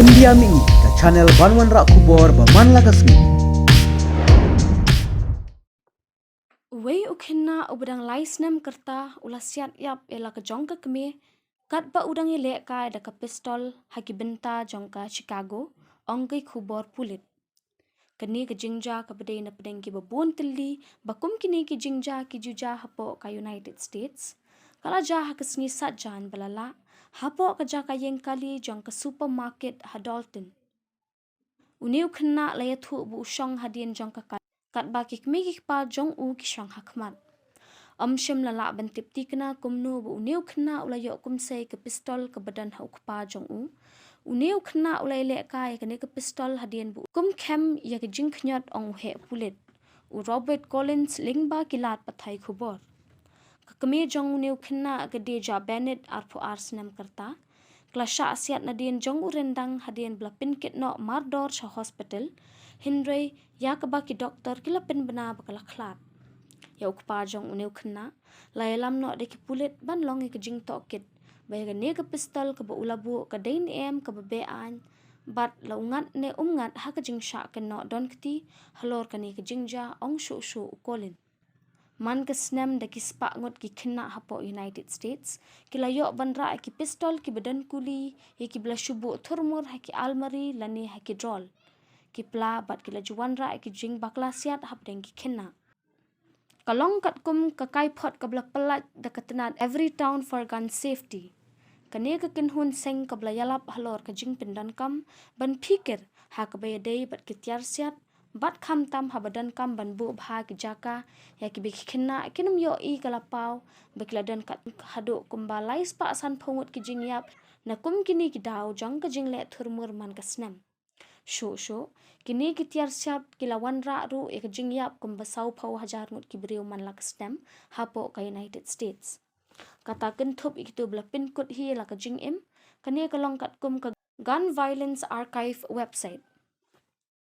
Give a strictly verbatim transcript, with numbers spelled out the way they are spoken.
India Mini, ka channel ban wanrah khubor ba man la ka sngi. Uwei u khynnah uba dang lai snem kyrta u la siat ïap ïa la ka jong ka kmie katba u dang ïalehkai da ka pistol ha ki bynta jong ka Chicago, ong ki khubor pulit. Kane ka jingjia kaba dei na pdeng kiba bun tylli ba kum kine ki jingjia ki ju jia hapoh ka United States, ka la jia ha ka sngi Saitjaiñ ba la lah hapoh ka jaka ïeng kali jong ka supermarket ha Dalton. Une u khynnah la ïathuh ba u shong hadien jong ka kali katba ki kmie ki kpa jong u ki shong ha khmat. Ym shym la lah ban tip thikna kumno ba une u khynnah u la ïoh kumsei ka pistol kaba don ha u kpa jong u. Une u khynnah u la ïalehkai ïa kane ka pistol hadien ba u kum khem ïa ka jingkhñiot, ong u heh pulit, u Robert Collins, lyngba ki lad pathai khubor. Ka kmie jong une u khynnah ka dei Deja Bennett, arphew ar snem kyrta, ka la shah siat nadien jong u ryndang hadien ba la pynkit noh mardor sha hospital, hynrei ïa kaba ki doktor ki la pynbna ba ka la khlad. Ïa u kpa jong une u khynnah la ïalam noh da ki pulit ban long ïa ka jingtohkit ba ïa kane ka pistol kaba u la buh ka dei ne em kaba be-aiñ bad la u ngat ne um ngat ha ka jingshah kynnoh don kti halor kane ka jingjia, ong shuh shuh u Collins. Man ka snem da ki spah ngut ki khynnah hapoh United States ki la ïoh ban rah ïa ki pistol kiba don kuli ïa kiba la shu buh thurmur ha ki almari lane ha ki drawer, ki pla bad ki la ju wanrah ïa ki jingbakla siat hapdeng ki khynnah. Ka long katkum ka kaiphod kaba la pyllait da ka tnat Everytown for Gun Safety. Kane ka kynhun seng kaba la ïalap halor ka jingpyndonkam ban phikir ha kaba ïadei bad ki tiar siat bad khamtam haba donkam ban buh bha ki jaka ïa kiba ki khynnah kin ym ïohi ka la paw ba ki la don kat haduh kumba lai spah sanphew ngut ki jingïap na kum kine ki daw jong ka jingleh thurmur man ka snem. Shuh shuh, kine ki tiar siat ki la wanrah ruh ïa ka jingïap kumba sawphew hajar ngut ki briew man la ka snem hapoh ka United States. Kata kynthup ïa kito ba la pynkut hi la ka jingim, kane ka long katkum ka Gun Violence Archive website.